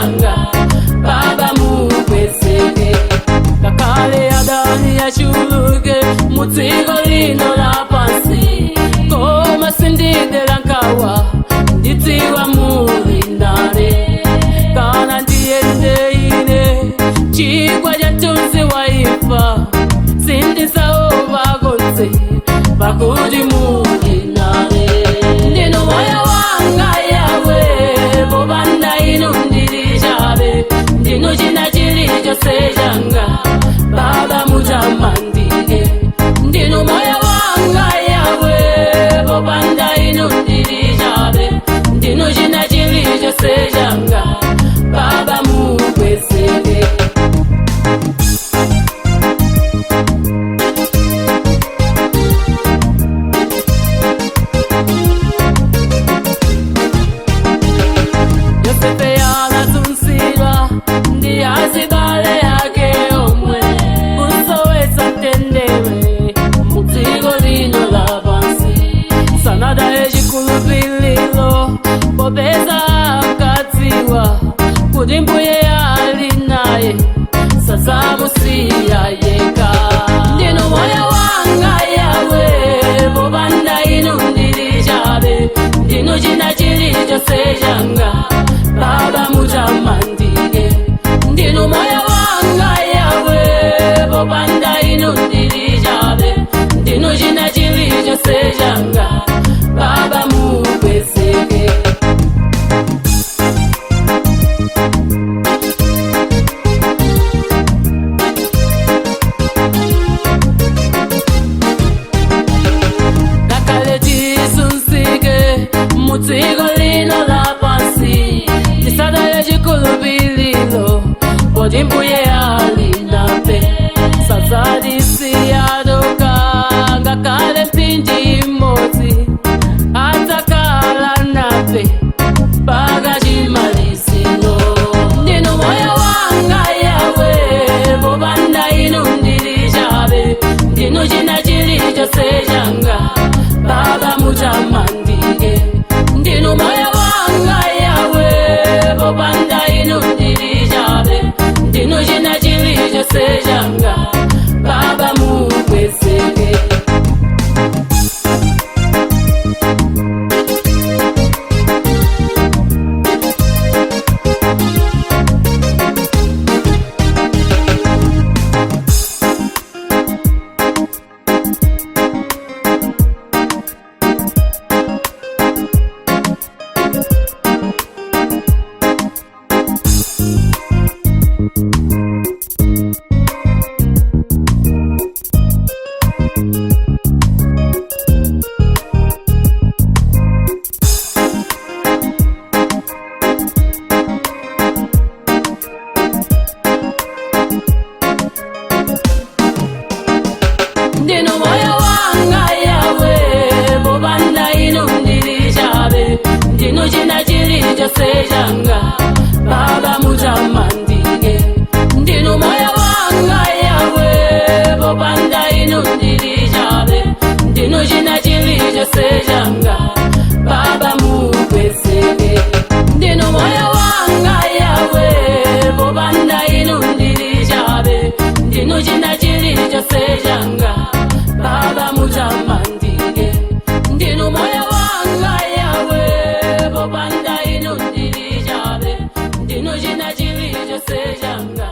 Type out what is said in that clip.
changa, Baba mukwezeke. Ngakhale adani achuluke mudziko lino lapansi, koma sindidera nkhawa, ndidziwa muli nane. Kana ndiyende ine chigwa cha mthunzi wa imfa, sindidzaopa konse, pakuti muli nane. Ndinu moyo wanga Yawe, popanda inu ndili chabe. Ndinu china chilichonse changa, Baba mutamandike. Ndinu moyo wanga Yawe, popanda inu ndili chabe. Ndinu china chilichonse changa, Baba mukwezeke. Yosefe anazunzidwa ndi azibale ake omwe, kusowetsa mtendere mudziko lino lapansi. Sanataye chikhulupiriro, popeza ankadziwa kuti Mbuye ali naye, sadzamusiya yekha. Ndinu moyo wanga Yawe, popanda inu ndili chabe. Ndinu china chilichonse changa, Baba mutamandike. Ndinu moyo wanga Yawe, popanda inu ndili chabe. Ndinu china chilichonse changa, Baba mukwezeke. Ngakhale tizunzike mudziko lino lapansi, tisataye chikhulupiriro, poti Mbuye ali nafe, sadzatisiya tokha ngakhale mphindi imodzi, adzakhala nafe mpaka chimaliziro. Ndinu moyo wanga Yawe, popanda inu ndili chabe. Ndinu china chilichonse changa, Baba mutamandike. Ndinu moyo wanga Yawe, popanda inu ndili chabe. Ndinu china chilichonse changa, Baba mukwezeke. Ndinu moyo wanga Yawe, popanda inu ndili chabe. Ndinu china chilichonse changa, Baba mutamandike. Ndinu moyo wanga Yawe, popanda inu ndili chabe. Ndinu china chilichonse changa, Baba mukwezeke. Ndinu moyo wanga Yawe, popanda inu ndili chabe. Ndinu china chilichonse changa, Baba mutamandike. Ndinu moyo wanga Yawe, popanda inu ndili chabe. Ndinu china chilichonse changa.